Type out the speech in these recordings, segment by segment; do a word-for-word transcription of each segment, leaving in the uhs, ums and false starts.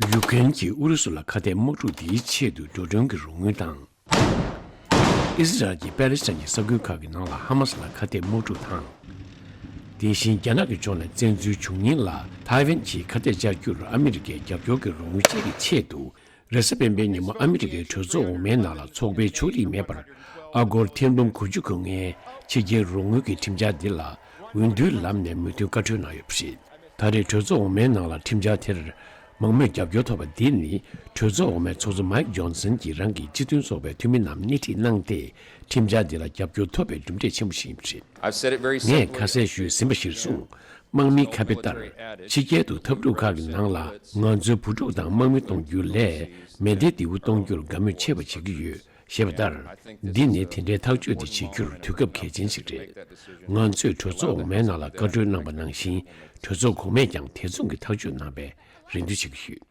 ཡུ་ཀེན་གྱིས་ཨུ་རུ་སུ་ལ་ཁ་གཏད་དམག་འཁྲུག་འདིའི་ཆེད་དུ་འགྲོ་གྲོན་གྱི་རོགས་དངུལ་དང་། ཨི་སི་རལ་གྱིས་པེ་ལེ་སི་ཐན་གྱི་ས་ཁུལ་ཁག་གི་ནང་ལ་ཧ་མ་སི་ལ་ཁ་གཏད་དམག་འཁྲུག་དང་། དེ་བཞིན་རྒྱ་ནག་གི་ཕྱོགས་ནས་བཙན་འཛུལ་བྱུང་ཉེན་ལ་ཐའེ་ཝན་གྱིས་ཁ་གཏད་བཅག་རྒྱུར་ཨ་མི་རི་ཀའི་རྒྱབ་སྐྱོར་གྱི་རོགས་དངུལ་བཅས་ཀྱི་ཆེད་དུ། རེས་གཟའ་སྤེན་པའི་ཉིན་མོ་ཨ་མི་རི་ཀའི་གྲོས་ཚོགས་འོག་མའི་ནང་ལ་ཚོགས་པའི་ཕྱོགས་སྒྲིག་མེད་པར་ཨ་སྒོར་ཐེར་འབུམ་དགུ་བཅུ་གོ་ལྔའི་ཕྱི་རྒྱལ་རོགས་དངུལ་གྱི་ཁྲིམས་འཆར་འདི་ལ་འོས་བསྡུའི་ལམ་ནས་མོས་མཐུན་བཀའ་འཁྲོལ་གནང་ཡོད་པ་རེད། ད་རེས་གྲོས་ཚོགས་འོག་མའི་ནང་ལ་ཁྲིམས་འཆར་དེར་མང་མོས་རྒྱབ་སྐྱོར་ཐོབ་པ་འདི་ནི་གྲོས་ཚོགས་འོག་མའི་ཚོགས་གཙོ་མའིག་ཇོན་སན་གྱིས་རང་གི་སྤྱི་མཐུན་ཚོགས་པའི་འཐུས་མི་རྣམས་སྣེ་ཁྲིད་གནང་སྟེ་ཁྲིམས་འཆར་འདི་ལ་རྒྱབ་སྐྱོར་ཐོབ་པའི་གྲུབ་འབྲས་ཆེན་པོ་ཞིག་ཡིན་པ་རེད། I've said it very ངས་ཁ་simply. གསལ་ཞུས་ཟིན་པ་གཞིར་བཟུང་། དམག་མིའི་ཁ་དཔེ་ལྟར། ཕྱི་རྒྱལ་དུ་འཐབ་འཁྲུག་ཁག་གི་ནང་ལ་ང་ཚོའི་བུ་ཕྲུག་དང་དམག་མི་གཏོང་རྒྱུ་ལས་མེ་མདའི་མདེའུ་གཏོང་རྒྱུར་དགའ་མོས་ཆེ་བ་བྱེད་ཀྱི་ཡོད་ཞེས་པ་ལྟར། འདི་ནི་དེ་འདྲའི་ཐག་གཅོད་དེ་བྱེད་རྒྱུར་དུས་སྐབས་གལ་ཆེན་ཞིག་རེད། ང་ཚོས་གྲོས་ཚོགས་འོག་མའི་ནང་ལ་བཀའ་འཁྲོལ་གནང་པ་ནང་བཞིན་གྲོས་ཚོགས་གོང་མས་ཀྱང་དེ་མཚུངས་ཀྱི་ཐག་གཅོད་གནང་བའི་རེ་འདུན་བྱེད་ཀྱི་ཡོད།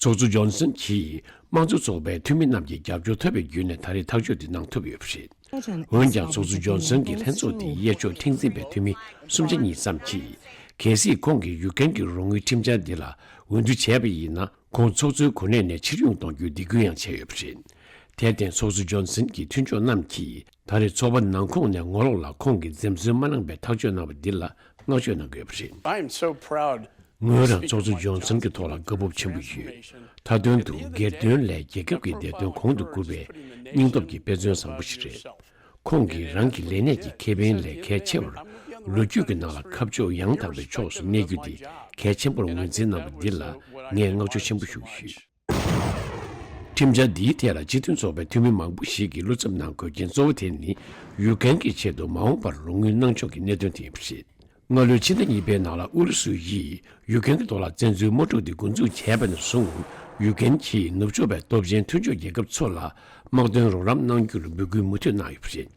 ཚོགས་གཙོ་ཇོན་སན་གྱིས་དམངས་གཙོ་ཚོགས་པའི་འཐུས་མི་རྣམས་ཀྱི་རྒྱབ་སྐྱོར་ཐོབ་པའི་བརྒྱུད་ནས་ད་རེས་ཐག་གཅོད་འདི་གནང་ཐུབ་ཡོད་པ་རེད། འོན་ཀྱང་ཚོགས་གཙོ་ཇོན་སན་གྱི་ལྷན་ཚོགས་དེའི་གཡས་ཕྱོགས་ཁྲིམས་འཛིན་པའི་འཐུས་མི་སུམ་ཆ་གཉིས་ཙམ་གྱིས། གལ་སྲིད་ཁོང་གིས་ཡུ་ཀེན་གྱི་རོགས་དངུལ་ཁྲིམས་འཆར་འདི་ལ་འོས་བསྡུ་བྱས་པ་ཡིན་ན། ཁོང་ཚོགས་གཙོའི་གོ་གནས་ནས་ཕྱིར་དབྱུང་གཏོང་རྒྱུའི་སྡིགས་སྐུལ་ཡང་བྱས་ཡོད་པ་རེད། དེར་བརྟེན་ཚོགས་གཙོ་ཇོན་སན་གྱི་མཐུན་ཕྱོགས་རྣམས་ཀྱིས་ད་རེས་ཚོགས་པ་ནང་ཁོངས་ནས་ངོ་ལོག་ལ་ཁོང་གིས་འཛེམ་ཟོན་མ་གནང་བའི་ཐག་གཅོད་གནང་བ་འདི་ལ་བསྔགས་བརྗོད་གནང་གི་ཡོད་པ་རེད། I am so proud. ངོས་རང་ཚོགས་གཙོ་ཇོན་སན་གྱི་ཐོག་ལ་དགའ་སྤོབས་ཆེན་པོ་ཡོད། མཐའ་དོན་དུ་སྒེར་དོན་ལས་རྒྱལ་ཁབ་ཀྱི་བདེ་དོན་གོང་དུ་བཀུར་བའི་སྙིང་སྟོབས་ཀྱི་དཔེ་མཚོན་བཟང་པོ་ཞིག་རེད། ཁོང་གིས་རང་གི་ལས་གནས་ཀྱི་ཁེ་ཕན་ལས་གལ་ཆེ་བར་ལོ་རྒྱུས་ཀྱི་ནང་ལ་ཁ་ཕྱོགས་ཡང་དག་པའི་ཕྱོགས་སུ་གནས་རྒྱུ་དེ་གལ་ཆེན་པོར་ངོས་འཛིན་གནང་བ་འདི་ལ་ངས་བསྔགས་བརྗོད་ཆེན་པོ་ཞུ་གི་ཡོད། ཁྲིམས་འཆར་འདིའི་ཐད་ལ་སྤྱི་མཐུན་ཚོགས་པའི་འཐུས་མི་མང་པོ་ཞིག་གིས་བློ་འཚབ་གནང་དགོས་རྐྱེན་གཙོ་བོ་དེ་ནི་ཡུ་ཀེན་གྱི་ཆེད་དུ་མ་འོངས་པར་རོགས་དངུལ་གནང་ཕྱོགས་ཀྱི་གནད་དོན་དེ་ཡིན་པ་རེད། སྔ་ལོའི་ཕྱི་ཟླ་གཉིས་པའི་ནང་ལ་ཨུ་རུ་སུ་ཡིས་ཡུ་ཀེན་གྱི་ཐོག་ལ་བཙན་འཛུལ་དམག་འཁྲུག་དེ་འགོ་འཛུགས་བྱས་པ་ནས་བཟུང་ཡུ་ཀེན་གྱིས་ནུབ་ཕྱོགས་པའི་སྟོབས་ཆེན་མཐུན་ཕྱོགས་རྒྱལ་ཁབ་ཚོ་ལ་དམག་དོན་རོགས་རམ་གནང་རྒྱུར་འབོད་སྐུལ་མུ་མཐུད་གནང་ཡོད་པ་རེད།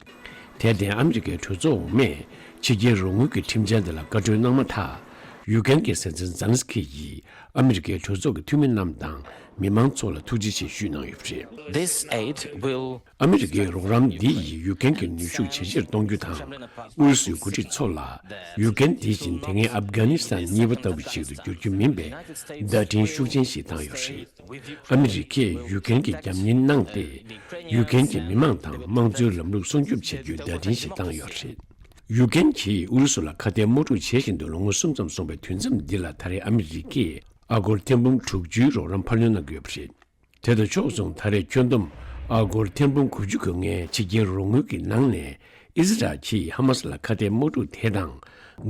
དེར་བརྟེན་ཨ་མི་རི་ཀའི་གྲོས་ཚོགས་འོག་མས་ཕྱི་རྒྱལ་རོགས་དངུལ་གྱི་ཁྲིམས་འཆར་འདི་ལ་བཀའ་འཁྲོལ་གནང་མ་ཐག་ཡུ་ཀེན་གྱི་སྲིད་འཛིན་ཛེ་ལན་སི་ཁི་ཡིས་ཨ་མི་རི་ཀའི་གྲོས་ཚོགས་ཀྱི་འཐུས་མི་རྣམས་དང་མི་མང་ཚོ་ལ་ཐུགས་རྗེ་ཆེ་ཞུས་གནང་ཡོད་པ་རེད། This aid will ཨ་མི་རི་ཀའི་རོགས་རམ་འདི་ཡིས་ཡུ་ཀེན་གྱི་ནུས་ཤུགས་ཇེ་ཆེར་གཏོང་རྒྱུ་དང་། ཨུ་རུ་སུའི་འགོ་ཁྲིད་ཚོ་ལ་ཡུ་ཀེན་དེ་བཞིན་དེ་སྔའི་ཨབ་གྷ་ནི་སི་ཐན་གཉིས་པ་ལྟ་བུ་ཞིག་ཏུ་འགྱུར་རྒྱུ་མིན་པའི་བརྡ་འཕྲིན་ཤུགས་ཆེན་ཞིག་བཏང་ཡོད་རེད། ཨ་མི་རི་ཀས་ཡུ་ཀེན་གྱི་རྒྱབ་གཉེར་གནང་སྟེ། ཡུ་ཀེན་གྱི་མི་མང་དང་དམངས་གཙོའི་ལམ་ལུགས་སྲུང་སྐྱོབ་བྱེད་རྒྱུའི་བརྡ་འཕྲིན་ཞིག་བཏང་ཡོད་རེད། ཡུ་ཀེན་གྱིས་ཨུ་རུ་སུ་ལ་ཁ་གཏད་དམག་འཁྲུག་བྱེད་བཞིན་དུ་ལོ་ངོ་གསུམ་ཙམ་སོང་བའི་དུས་མཚམས་འདི་ལ་ད་རེས་ཨ་མི་རི་ཀས་ཨ་སྒོར་ཐེར་འབུམ་དྲུག་ཅུའི་རོགས་རམ་འཕར་སྣོན་གནང་གི་ཡོད་པ་རེད། དེ་དང་ཕྱོགས་མཚུངས་ད་རེས་ཁྱོན་བསྡོམས་ཨ་སྒོར་ཐེར་འབུམ་དགུ་བཅུ་གོ་ལྔའི་ཕྱི་རྒྱལ་རོགས་དངུལ་གྱི་ནང་ནས། ཨི་ཟི་རལ་གྱིས་ཧ་མ་སི་ལ་ཁ་གཏད་དམག་འཁྲུག་དེ་དང་།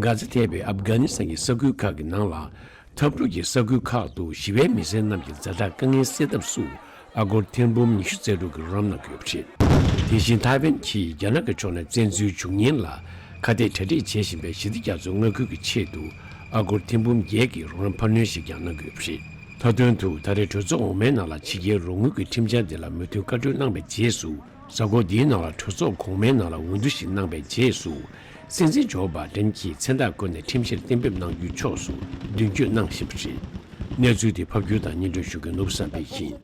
གྷ་ཛ་ཐེ་བའི་ཨབ་གྷ་ནི་སི་ཐན་གྱི་ས་ཁུལ་ཁག་གི་ནང་ལ། འཐབ་འཁྲུག་གི་ས་ཁུལ་ཁག་ཏུ་ཞི་བའི་མི་སེར་རྣམས་ཀྱི་ཛ་དྲག་དཀའ་ངལ་སེལ་ཐབས་སུ་ཨ་སྒོར་ཐེར་འབུམ་ཉི་ཤུ་རྩ་དྲུག་གི་རོགས་རམ་གནང་གི་ཡོད་པ་རེད། དེ་བཞིན་ཐའེ་ཝན་གྱིས་རྒྱ་ནག་གི་ཕྱོགས་ནས་བཙན་འཛུལ་བྱུང་ཉེན་ལ་ཁ་གཏད་གྲ་སྒྲིག་བྱེད་བཞིན་པའི་ཞི་བདེ་རྒྱ་མཚོའི་མངའ་ཁུལ་གྱི་ཆེད་དུ་ཨ་སྒོར་ཐེར་འབུམ་བརྒྱད་ཀྱི་རོགས་རམ་འཕར་སྣོན་ཞིག་ཀྱང་གནང་གི་ཡོད་པ་རེད། མཐའ་དོན་དུ་ད་རེས་གྲོས་ཚོགས་འོག་མའི་ནང་ལ་ཕྱི་རྒྱལ་རོགས་དངུལ་གྱི་ཁྲིམས་འཆར་འདི་ལ་མོས་མཐུན་བཀའ་འཁྲོལ་གནང་བའི་རྗེས་སུ། གཟའ་འཁོར་འདིའི་ནང་ལ་གྲོས་ཚོགས་གོང་མའི་ནང་ལ་འོས་བསྡུ་ཞིག་གནང་བའི་རྗེས་སུ། སྲིད་འཛིན་ཇོ་བྷ་ཌེན་གྱིས་མཚན་རྟགས་བཀོད་ནས་ཁྲིམས་གཞིར་གཏན་འབེབས་གནང་རྒྱུའི་ཕྱོགས་སུ་མདུན་སྐྱོད་གནང་བཞིན་པ་རེད། གནས་ཚུལ་དེ་ཕབ་སྒྱུར་དང་སྙན་སྒྲོན་ཞུ་མཁན་ནོར་བུ་བསམ་འཕེལ་ཡིན།